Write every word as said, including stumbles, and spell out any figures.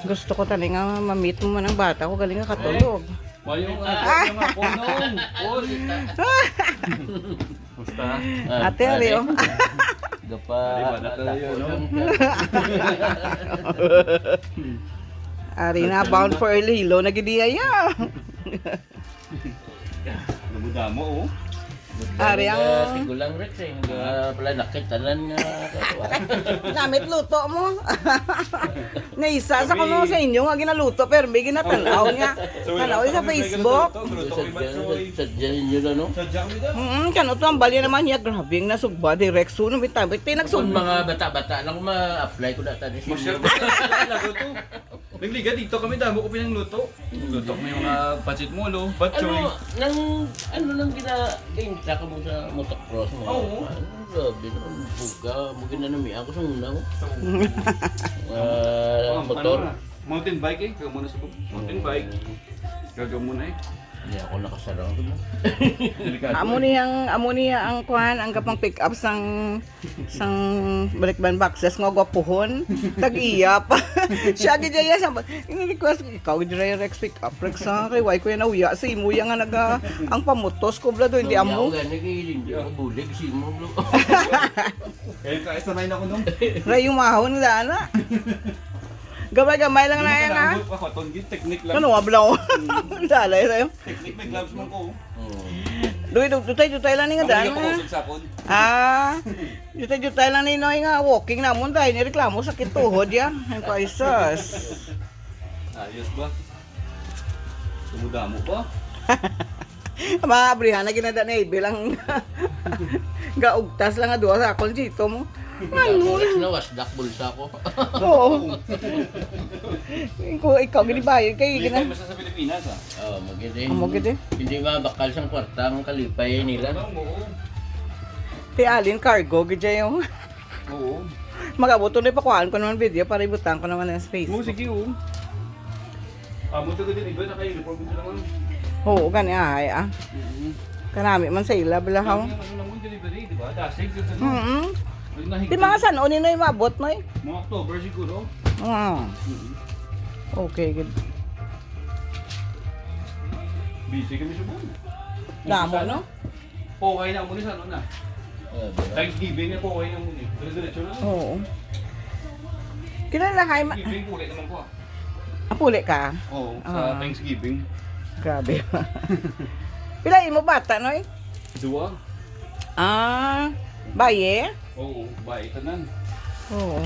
Gusto ko tani nga ma-meet mo man ang bata ko, galing nga katulog. Mayo nga, ah, nga punong. Paul. Musta? Ah, Ate, ari, ari, oh. Gapa. Ari ba na tayo, no? Ari na, bound for Iloilo na gid iya. Damo-damo, oh. Ari ang, ah, sigulang, Rex, eh. Mga pala, nakit tanan nga. Namit luto mo. Naisa sa kuno sa inyo nga ginaluto, pero may ginatanaw niya. Tanaw sa Facebook. Sadya, sadya ninyo na, no? Sadya kami daw. Mm, kano to ang balya naman niya. Grabe ang nasugba, direct. Suno, may tabit. Kung mga bata-bata lang, ma-apply ko na tayo. Masyal ko sa talaga to. Nagliga dito kami, damo ko pinangluto. Luto ko may mga pancit molo, batchoy. Ano, nang, ano nang gina-, gina-, ka mo sa motocross mo? Oo. Ano, grabe naman, buga, mo ginanamian ko sa una, oh. Sa una. Ah, motor. Ano na? Mountain bike eh. Kaya muna sa mountain bike. Gagaw muna eh. Hindi ako nakasarang. Delikado. Amo ni ang, amo ni ang kuan, ang gapang pick up sang, sang balikban boxes nga gwapuhon. Tag-iya pa. Siya gid iya sa ini-request, "Ikaw gid ra, Rex, pick up, Rex, ha? Kay why ko yan nauya sa imo yan nga naga, ang pamutos ko, bla, do, hindi amo." Gani kay hindi ako bulig sa imo, bro. Kaya ka, sanay na ko nung. Ra, yung mahon na, ana. Gamay-gamay lang na yan, ha? Ako, ako, technique lang. Ano, wablaw? Dalay sa'yo. Technique, may gloves man ko. Oo. Duy, du-, dutay, dutay lang ni nga daan. Ako, sapon. Ah, dutay, dutay lang ni Noy nga walking namon, dahil nireklamo sakit tuhod yan. Ay, ko, ay, sus. Ayos ba? Tumudamo pa. Mga abrihan na ginada na ibil ang gaugtas lang nga duha sa akong jito mo. Ano? Wala, na wasdak bulsa ko. Oo. Ikaw, ikaw, ginibayad kay Hindi gina-, tayo basta sa Pilipinas, ah. Oh, maganda. Amo gid eh. Hindi mabakal sang kwarta ang kalipay nila. Ano, oo. Ti Alin cargo gid siya yung Oo. Mag-abot ulit, pakuhaan ko naman video para ibutang ko naman sa Facebook. Oo, sige, oo. Amo to gid, iba, naka-uniform sila, ma'am. Oo, gani ay, ah. Mm-hmm. Kanami man sa ila, bala, haw. Ano naman, delivery, di ba? Dasig, gid, ano? Mm-hmm. Ay, nahigda. Di mga san-o ni Noy maabot, Noy? Mga October siguro. Ah. Mm-hmm. Okay, good. Busy kami sa buwan. Damo, no? Paway na mo ni sa ano na. Ah, di ba? Thanksgiving na paway na mo ni. Dire-diretso na. Oo. Kilala, hay ma- Thanksgiving, puli naman ko, ah. Ah, puli ka? Oo, sa Ah. Thanksgiving. Grabe. Pila imo bata, Noy? Dua. Ah, baye? Oo, baye tanan. Oo.